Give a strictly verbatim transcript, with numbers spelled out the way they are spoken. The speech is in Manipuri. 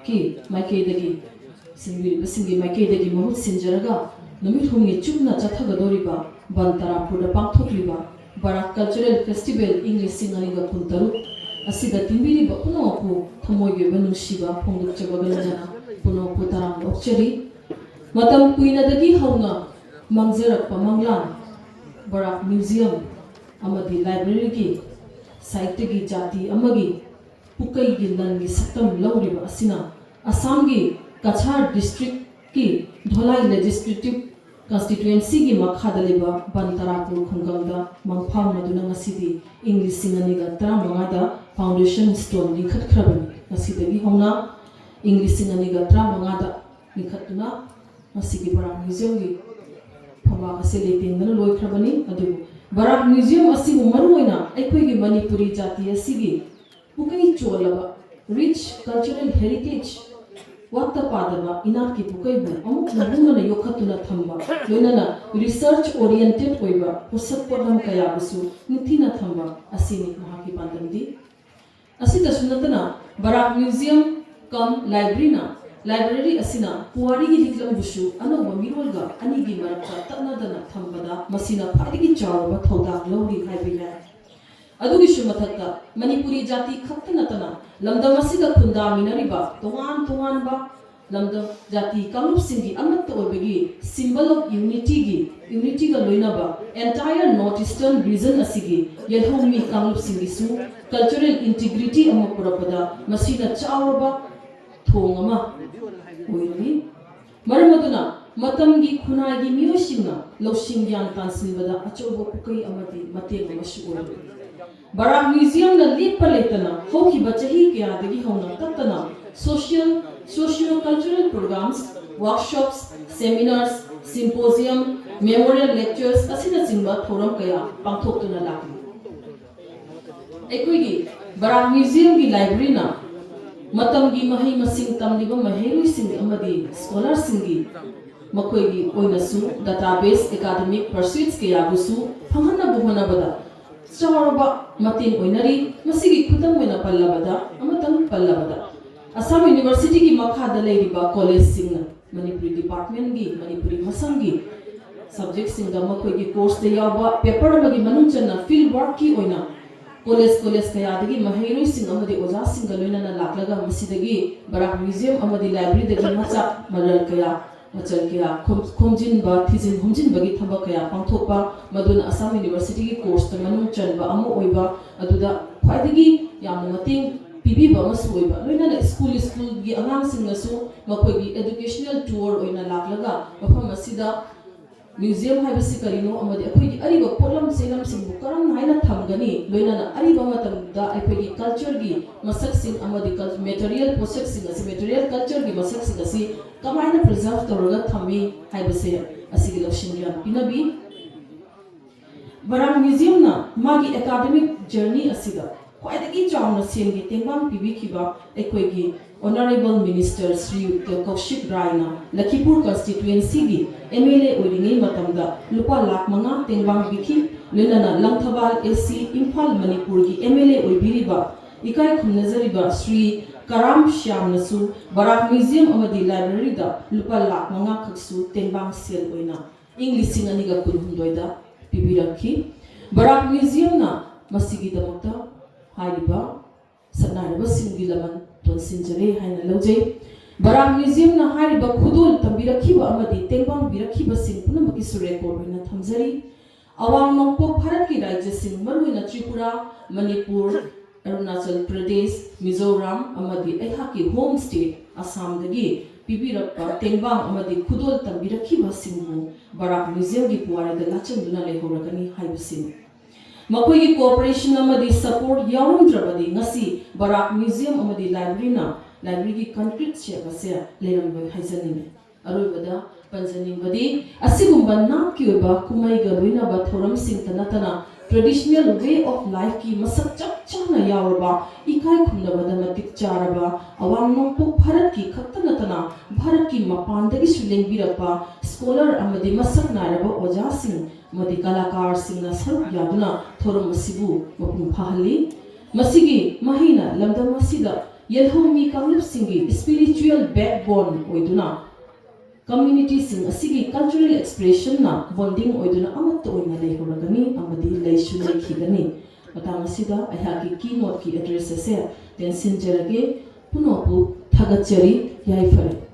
ꯀꯤ ꯃꯥꯏꯀꯩꯗꯒꯤ, ꯁꯤꯟꯕꯤꯔꯤꯕꯁꯤꯡꯒꯤ ꯃꯥꯏꯀꯩꯗꯒꯤ ꯃꯍꯨꯠ ꯁꯤꯟꯖꯔꯒ ꯅꯨꯃꯤꯠ ꯍꯨꯝꯅꯤ ꯆꯨꯞꯅ ꯆꯠꯊꯒꯗꯧꯔꯤꯕ ꯕꯟ ꯇꯔꯥꯄꯨꯔꯗ ꯄꯥꯡꯊꯣꯛꯂꯤꯕ ꯕꯔꯥꯛ Cultural Festival ꯏꯪ ꯂꯤꯁꯤꯡ ꯑꯅꯤꯒ ꯀꯨꯟꯇꯔꯨꯛ ꯑꯁꯤꯗ ꯇꯤꯟꯕꯤꯔꯤꯕ ꯄꯨꯝꯅꯃꯛꯄꯨ ꯊꯃꯣꯏꯒꯤ ꯑꯣꯏꯕ ꯅꯨꯡꯁꯤꯕ ꯐꯣꯡꯗꯣꯛꯆꯕꯒ ꯂꯣꯏꯅꯅ ꯄꯨꯝꯅꯃꯛꯄꯨ ꯇꯔꯥꯝꯅ ꯑꯣꯛꯆꯔꯤ꯫ ꯃꯇꯝ ꯀꯨꯏꯅꯗꯒꯤ ꯍꯧꯅ ꯃꯥꯡꯖꯔꯛꯄ ꯃꯪꯂꯥꯟ ꯕꯔꯥꯛ Museum ꯑꯃꯗꯤ library ꯒꯤ ꯁꯥꯏꯠꯇꯒꯤ ꯖꯥꯇꯤ ꯑꯃꯒꯤ ꯄꯨꯀꯩꯒꯤ ꯂꯟꯒꯤ ꯁꯛꯇꯝ ꯂꯧꯔꯤꯕ ꯑꯁꯤꯅ ꯑꯁꯥꯝꯒꯤ ꯀꯆꯥꯔ district ꯀꯤ ꯙꯣꯂꯥꯏ Legislative Constituency ꯒꯤ ꯃꯈꯥꯗ ꯂꯩꯕ ꯕꯟ ꯇꯔꯥꯄꯨꯔ ꯈꯨꯡꯒꯪꯗ ꯃꯪꯐꯥꯎꯅꯗꯨꯅ ꯉꯁꯤꯗꯤ ꯏꯪ ꯂꯤꯁꯤꯡ ꯑꯅꯤꯒ ꯇꯔꯥꯃꯉꯥꯗ foundation stone ꯂꯤꯡꯈꯠꯈ꯭ꯔꯕꯅꯤ꯫ ꯉꯁꯤꯗꯒꯤ ꯍꯧꯅ ꯏꯪ ꯂꯤꯁꯤꯡ ꯑꯅꯤꯒ ꯇꯔꯥꯃꯉꯥꯗ ꯂꯤꯡꯈꯠꯇꯨꯅ ꯉꯁꯤꯒꯤ ꯕꯔꯥꯛ Museum ꯒꯤ ꯐꯝꯕꯥꯛ ꯑꯁꯤ ꯂꯩꯇꯦꯡꯗꯅ ꯂꯣꯏꯈ꯭ꯔꯕꯅꯤ꯫ ꯑꯗꯨꯕꯨ ꯕꯔꯥꯛ Museum ꯑꯁꯤꯕꯨ ꯃꯔꯨꯑꯣꯏꯅ ꯑꯩꯈꯣꯏꯒꯤ ꯃꯅꯤꯄꯨꯔꯤ ꯖꯥꯇꯤ ꯑꯁꯤꯒꯤ ꯄꯨꯀꯩ ꯆꯣꯜꯂꯕ rich cultural heritage, ꯋꯥꯠꯇ ꯄꯥꯗꯕ ꯏꯅꯥꯠꯀꯤ ꯄꯨꯀꯩꯕꯨ ꯑꯃꯨꯛ ꯅꯧꯍꯧꯅꯅ ꯌꯣꯛꯈꯠꯇꯨꯅ ꯊꯝꯕ, ꯂꯣꯏꯅꯅ research oriented ꯑꯣꯏꯕ ꯄꯣꯠꯁꯛ ꯄꯣꯠꯂꯝ ꯀꯌꯥꯕꯨꯁꯨ ꯅꯤꯡꯊꯤꯅ ꯊꯝꯕ ꯑꯁꯤꯅꯤ ꯃꯍꯥꯛꯀꯤ ꯄꯥꯟꯗꯝꯗꯤ꯫ ꯑꯁꯤꯇꯁꯨ ꯅꯠꯇꯅ ꯕꯔꯥꯛ Museum cum library ꯅ, library ꯑꯁꯤꯅ ꯄꯨꯋꯥꯔꯤꯒꯤ ꯂꯤꯛꯂꯝꯕꯨꯁꯨ ꯑꯅꯧꯕ ꯃꯤꯔꯣꯜꯒ ꯑꯅꯤꯒꯤ ꯃꯔꯛꯇ ꯇꯠꯅꯗꯅ ꯊꯝꯕꯗ ꯃꯁꯤꯅ ꯈ꯭ꯋꯥꯏꯗꯒꯤ ꯆꯥꯎꯔꯕ ꯊꯧꯗꯥꯡ ꯂꯧꯔꯤ ꯍꯥꯏꯕ ꯌꯥꯏ꯫ ꯑꯗꯨꯒꯤꯁꯨ ꯃꯊꯛꯇ ꯃꯅꯤꯄꯨꯔꯤ ꯖꯥꯇꯤ ꯈꯛꯇ ꯅꯠꯇꯅ ꯂꯝꯗꯝ ꯑꯁꯤꯗ ꯈꯨꯟꯗꯥꯃꯤꯟꯅꯔꯤꯕ ꯇꯣꯉꯥꯟ ꯇꯣꯉꯥꯟꯕ ꯂꯝꯗꯝ ꯖꯥꯇꯤ ꯀꯥꯡꯂꯨꯞꯁꯤꯡꯒꯤ ꯑꯃꯠꯇ ꯑꯣꯏꯕꯒꯤ symbol of unity ꯒꯤ, unity ꯒ ꯂꯣꯏꯅꯕ entire North Eastern region ꯑꯁꯤꯒꯤ ꯌꯦꯜꯍꯧꯃꯤ ꯀꯥꯡꯂꯨꯞꯁꯤꯡꯒꯤꯁꯨ cultural integrity ꯑꯃ ꯄꯨꯔꯛꯄꯗ ꯃꯁꯤꯅ ꯆꯥꯎꯔꯕ ꯊꯣꯡ ꯑꯃ ꯑꯣꯏꯔꯤ꯫ ꯃꯔꯝ ꯑꯗꯨꯅ ꯃꯇꯝꯒꯤ ꯈꯨꯟꯅꯥꯏꯒꯤ ꯃꯤꯑꯣꯏꯁꯤꯡꯅ ꯂꯧꯁꯤꯡ ꯒ꯭ꯌꯥꯟ ꯇꯥꯟꯁꯤꯟꯕꯗ ꯑꯆꯧꯕ ꯄꯨꯀꯩ ꯑꯃꯗꯤ ꯃꯇꯦꯡ ꯑꯃꯁꯨ ꯑꯣꯏꯔꯤ꯫ ꯕꯔꯥꯛ Museum ꯅ ꯂꯦꯞꯄ ꯂꯩꯇꯅ ꯍꯧꯈꯤꯕ ꯆꯍꯤ ꯀꯌꯥꯗꯒꯤ ꯍꯧꯅ ꯇꯠꯇꯅ social, socio cultural programs, workshops, seminars, symposium, memorial lectures ꯑꯁꯤꯅꯆꯤꯡꯕ ꯊꯧꯔꯝ ꯀꯌꯥ ꯄꯥꯡꯊꯣꯛꯇꯨꯅ ꯂꯥꯛꯂꯤ꯫ ꯑꯩꯈꯣꯏꯒꯤ ꯕꯔꯥꯛ Museum ꯒꯤ library ꯅ ꯃꯇꯝꯒꯤ ꯃꯍꯩ ꯃꯁꯤꯡ ꯇꯝꯂꯤꯕ ꯃꯍꯩꯔꯣꯏꯁꯤꯡ ꯑꯃꯗꯤ scholar ꯁꯤꯡꯒꯤ ꯃꯈꯣꯏꯒꯤ ꯑꯣꯏꯅꯁꯨ database, academic pursuits ꯀꯌꯥꯕꯨꯁꯨ ꯐꯪꯍꯟꯅꯕ ꯍꯣꯠꯅꯕꯗ ꯆꯥꯎꯔꯕ ꯃꯇꯦꯡ ꯑꯣꯏꯅꯔꯤ꯫ ꯃꯁꯤꯒꯤ ꯈꯨꯗꯝ ꯑꯣꯏꯅ ꯄꯜꯂꯕꯗ, ꯑꯃꯇꯪ ꯄꯜꯂꯕꯗ, ꯑꯁꯥꯝ ꯌꯨꯅꯤꯚꯔꯁꯤꯇꯤꯒꯤ ꯃꯈꯥꯗ ꯂꯩꯔꯤꯕ ꯀꯣꯂꯦꯖꯁꯤꯡꯅ ꯃꯅꯤꯄꯨꯔꯤ ꯗꯤꯄꯥꯔꯠꯃꯦꯟꯒꯤ, ꯃꯅꯤꯄꯨꯔꯤ ꯃꯁꯪꯒꯤ ꯁꯕꯖꯦꯛꯁꯤꯡꯗ ꯃꯈꯣꯏꯒꯤ ꯀꯣꯔꯁꯇ ꯌꯥꯎꯕ ꯄꯦꯄꯔ ꯑꯃꯒꯤ ꯃꯅꯨꯡ ꯆꯟꯅ ꯐꯤꯜꯗ ꯋꯥꯔꯛꯀꯤ ꯑꯣꯏꯅ ꯀꯣꯂꯦꯖ ꯀꯣꯂꯦꯖ ꯀꯌꯥꯗꯒꯤ ꯃꯍꯩꯔꯣꯏꯁꯤꯡ ꯑꯃꯗꯤ ꯑꯣꯖꯥꯁꯤꯡꯒ ꯂꯣꯏꯅꯅ ꯂꯥꯛꯂꯒ ꯃꯁꯤꯗꯒꯤ ꯕꯔꯥꯛ ꯃ꯭ꯌꯨꯖꯤꯌꯝ ꯑꯃꯗꯤ ꯂꯥꯏꯕ꯭ꯔꯦꯔꯤꯗꯒꯤ ꯃꯆꯥꯛ ꯃꯔꯜ ꯀꯌꯥ, ꯃꯆꯜ ꯀꯌꯥ ꯈꯣꯝ-, ꯈꯣꯝꯖꯤꯟꯕ, ꯊꯤꯖꯤꯟ ꯍꯨꯝꯖꯤꯟꯕꯒꯤ ꯊꯕꯛ ꯀꯌꯥ ꯄꯥꯡꯊꯣꯛꯄ, ꯃꯗꯨꯅ ꯑꯁꯥꯝ ꯌꯨꯅꯤꯚꯔꯁꯤꯇꯤꯒꯤ ꯀꯣꯔꯁꯇ ꯃꯅꯨꯡ ꯆꯟꯕ ꯑꯃ ꯑꯣꯏꯕ, ꯑꯗꯨꯗ ꯈ꯭ꯋꯥꯏꯗꯒꯤ ꯌꯥꯝꯅ ꯃꯇꯦꯡ ꯄꯤꯕꯤꯕ ꯑꯃꯁꯨ ꯑꯣꯏꯕ, ꯂꯣꯏꯅꯅ ꯁ꯭ꯀꯨꯜ ꯁ꯭ꯀꯨꯜꯒꯤ ꯑꯉꯥꯡꯁꯤꯡꯅꯁꯨ ꯃꯈꯣꯏꯒꯤ ꯑꯦꯗꯨꯀꯦꯁꯅꯦꯜ ꯇꯨꯔ ꯑꯣꯏꯅ ꯂꯥꯛꯂꯒ ꯃꯐꯝ ꯑꯁꯤꯗ ꯃ꯭ꯌꯨꯖꯤꯌꯝ ꯍꯥꯏꯕꯁꯤ ꯀꯔꯤꯅꯣ ꯑꯃꯗꯤ ꯑꯩꯈꯣꯏꯒꯤ ꯑꯔꯤꯕ ꯄꯣꯠꯂꯝ ꯆꯩꯂꯝꯁꯤꯡꯕꯨ ꯀꯔꯝ ꯍꯥꯏꯅ ꯊꯝꯒꯅꯤ, ꯂꯣꯏꯅꯅ ꯑꯔꯤꯕ ꯃꯇꯝꯗ ꯑꯩꯈꯣꯏꯒꯤ ꯀꯜꯆꯔꯒꯤ ꯃꯁꯛꯁꯤꯡ ꯑꯃꯗꯤ ꯀꯜ-, ꯃꯦꯇꯔꯤꯌꯦꯜ ꯄꯣꯠꯁꯛꯁꯤꯡ ꯑꯁꯤ, ꯃꯦꯇꯔꯤꯌꯦꯜ ꯀꯜꯆꯔꯒꯤ ꯃꯁꯛꯁꯤꯡ ꯑꯁꯤ ꯀꯃꯥꯏꯅ ꯄ꯭ꯔꯤꯖꯥꯔꯚ ꯇꯧꯔꯒ ꯊꯝꯃꯤ ꯍꯥꯏꯕꯁꯦ ꯑꯁꯤꯒꯤ ꯂꯧꯁꯤꯡ ꯌꯥꯝ ꯄꯤꯅꯕꯤ꯫ ꯕꯔꯥꯛ ꯃ꯭ꯌꯨꯖꯤꯌꯝꯅ ꯃꯥꯒꯤ ꯑꯦꯀꯥꯗꯃꯤꯛ ꯖꯔꯅꯤ ꯑꯁꯤꯗ ꯈ꯭ꯋꯥꯏꯗꯒꯤ ꯆꯥꯎꯅ ꯁꯦꯟꯒꯤ ꯇꯦꯡꯕꯥꯡ ꯄꯤꯕꯤꯈꯤꯕ ꯑꯩꯈꯣꯏꯒꯤ ꯑꯣꯅꯔꯦꯕꯜ ꯃꯤꯅꯤꯁꯇꯔ ꯁ꯭ꯔꯤ ꯀꯧꯁꯤꯛ ꯔꯥꯏꯅ ꯂꯈꯤꯄꯨꯔ ꯀꯟꯁꯇꯤꯇ꯭ꯋꯦꯟꯁꯤꯒꯤ ꯑꯦꯝ ꯑꯦꯜ ꯑꯦ ꯑꯣꯏꯔꯤꯉꯩ ꯃꯇꯝꯗ ꯂꯨꯄꯥ ꯂꯥꯈ ꯃꯉꯥ ꯇꯦꯡꯕꯥꯡ ꯄꯤꯈꯤ꯫ ꯂꯣꯏꯅꯅ ꯂꯪꯊꯕꯥꯜ ꯑꯦ ꯁꯤ ꯏꯝꯐꯥꯜ ꯃꯅꯤꯄꯨꯔꯒꯤ ꯑꯦꯝ ꯑꯦꯜ ꯑꯦ ꯑꯣꯏꯕꯤꯔꯤꯕ ꯏꯀꯥꯏ ꯈꯨꯝꯅꯖꯔꯤꯕ ꯁ꯭ꯔꯤ ꯀꯔꯥꯝ ꯁ꯭ꯌꯥꯝꯅꯁꯨ ꯕꯔꯥꯛ ꯃ꯭ꯌꯨꯖꯤꯌꯝ ꯑꯃꯗꯤ ꯂꯥꯏꯕ꯭ꯔꯦꯔꯤꯗ ꯂꯨꯄꯥ ꯂꯥꯈ ꯃꯉꯥ ꯈꯛꯁꯨ ꯇꯦꯡꯕꯥꯡ ꯁꯦꯜ ꯑꯣꯏꯅ ꯏꯪ ꯂꯤꯁꯤꯡ ꯑꯅꯤꯒ ꯀꯨꯟꯍꯨꯝꯗꯣꯏꯗ ꯄꯤꯕꯤꯔꯛꯈꯤ꯫ ꯕꯔꯥꯛ ꯃ꯭ꯌꯨꯖꯤꯌꯝꯅ ꯃꯁꯤꯒꯤꯗꯃꯛꯇ ꯍꯥꯏꯔꯤꯕ ꯁꯛꯅꯥꯏꯔꯕꯁꯤꯡꯒꯤ ꯂꯃꯟ ꯇꯣꯟꯁꯤꯟꯖꯔꯦ ꯍꯥꯏꯅ ꯂꯧꯖꯩ꯫ ꯕꯔꯥꯛ ꯃ꯭ꯌꯨꯖꯤꯌꯝꯅ ꯍꯥꯏꯔꯤꯕ ꯈꯨꯗꯣꯜ ꯇꯝꯕꯤꯔꯛꯈꯤꯕ ꯑꯃꯗꯤ ꯇꯦꯡꯕꯥꯡꯕꯤꯔꯛꯈꯤꯕꯁꯤꯡ ꯄꯨꯝꯅꯃꯛꯀꯤꯁꯨ ꯔꯦꯀꯣꯔꯗ ꯑꯣꯏꯅ ꯊꯝꯖꯔꯤ꯫ ꯑꯋꯥꯡ ꯅꯣꯡꯄꯣꯛ ꯚꯥꯔꯠꯀꯤ ꯔꯥꯖ꯭ꯌꯁꯤꯡ, ꯃꯔꯨꯑꯣꯏꯅ ꯇ꯭ꯔꯤꯄꯨꯔꯥ, ꯃꯅꯤꯄꯨꯔ, ꯑꯔꯨꯅꯥꯆꯜ ꯄ꯭ꯔꯗꯦꯁ, ꯃꯤꯖꯣꯔꯥꯝ ꯑꯃꯗꯤ ꯑꯩꯍꯥꯛꯀꯤ ꯍꯣꯝ ꯁ꯭ꯇꯦꯠ ꯑꯁꯥꯝꯗꯒꯤ ꯄꯤꯕꯤꯔꯛꯄ ꯇꯦꯡꯕꯥꯡ ꯑꯃꯗꯤ ꯈꯨꯗꯣꯜ ꯇꯝꯕꯤꯔꯛꯈꯤꯕꯁꯤꯡꯕꯨ ꯕꯔꯥꯛ ꯃ꯭ꯌꯨꯖꯤꯌꯝꯒꯤ ꯄꯨꯋꯥꯔꯤꯗ ꯂꯥꯠꯆꯟꯗꯨꯅ ꯂꯩꯍꯧꯔꯒꯅꯤ ꯍꯥꯏꯕꯁꯤꯅꯤ꯫ ꯃꯈꯣꯏꯒꯤ ꯀꯣꯑꯣꯄꯔꯦꯁꯟ ꯑꯃꯗꯤ ꯁꯄꯣꯔꯠ ꯌꯥꯎꯔꯝꯗ꯭ꯔꯕꯗꯤ ꯉꯁꯤ ꯕꯔꯥꯛ ꯃ꯭ꯌꯨꯖꯤꯌꯝ ꯑꯃꯗꯤ ꯂꯥꯏꯕ꯭ꯔꯦꯔꯤꯅ ꯂꯥꯏꯕ꯭ꯔꯦꯔꯤꯒꯤ ꯀꯟꯀ꯭ꯔꯤꯠ ꯁꯦꯞ ꯑꯁꯦ ꯂꯩꯔꯝꯂꯣꯏ ꯍꯥꯏꯖꯅꯤꯡꯏ꯫ ꯑꯔꯣꯏꯕꯗ ꯄꯟꯖꯅꯤꯡꯕꯗꯤ ꯑꯁꯤꯒꯨꯝꯕ ꯅꯥꯠꯀꯤ ꯑꯣꯏꯕ ꯀꯨꯝꯍꯩꯒ ꯂꯣꯏꯅꯕ ꯊꯧꯔꯝꯁꯤꯡꯇ ꯅꯠꯇꯅ traditional way of lifeꯀꯤ ꯃꯁꯛ ꯆꯞ ꯆꯥꯅ ꯌꯥꯎꯔꯕ, ꯏꯀꯥꯏ ꯈꯨꯝꯅꯕꯗ ꯃꯇꯤꯛ ꯆꯥꯔꯕ, ꯑꯋꯥꯡ ꯅꯣꯡꯄꯣꯛ ꯚꯥꯔꯠꯀꯤ ꯈꯛꯇ ꯅꯠꯇꯅ ꯚꯥꯔꯠꯀꯤ ꯃꯄꯥꯟꯗꯒꯤꯁꯨ ꯂꯦꯡꯕꯤꯔꯛꯄ ꯁ꯭ꯀꯣꯂꯔ ꯑꯃꯗꯤ ꯃꯁꯛ ꯅꯥꯏꯔꯕ ꯑꯣꯖꯥꯁꯤꯡ ꯑꯃꯗꯤ ꯀꯂꯥꯀꯥꯔꯁꯤꯡꯅ ꯁꯔꯨꯛ ꯌꯥꯗꯨꯅ ꯊꯧꯔꯝ ꯑꯁꯤꯕꯨ ꯃꯄꯨꯡ ꯐꯥꯍꯜꯂꯤ꯫ ꯃꯁꯤꯒꯤ ꯃꯍꯩꯅ ꯂꯝꯗꯝ ꯑꯁꯤꯗ ꯌꯦꯜꯍꯧꯃꯤ ꯀꯥꯡꯂꯨꯞꯁꯤꯡꯒꯤ spiritual backbone ꯑꯣꯏꯗꯨꯅ communityꯁꯤꯡ ꯑꯁꯤꯒꯤ cultural expressionꯅ bonding ꯑꯣꯏꯗꯨꯅ ꯑꯃꯠꯇ ꯑꯣꯏꯅ ꯂꯩꯍꯧꯔꯒꯅꯤ ꯑꯃꯗꯤ ꯂꯩꯁꯨ ꯂꯩꯈꯤꯒꯅꯤ꯫ ꯃꯇꯥꯡ ꯑꯁꯤꯗ ꯑꯩꯍꯥꯛꯀꯤ keynoteꯀꯤ address ꯑꯁꯦ ꯇꯦꯟꯁꯤꯟꯖꯔꯒꯦ꯫ ꯄꯨꯝꯅꯃꯛꯄꯨ ꯊꯥꯒꯠꯆꯔꯤ꯫ ꯌꯥꯏꯐꯔꯦ꯫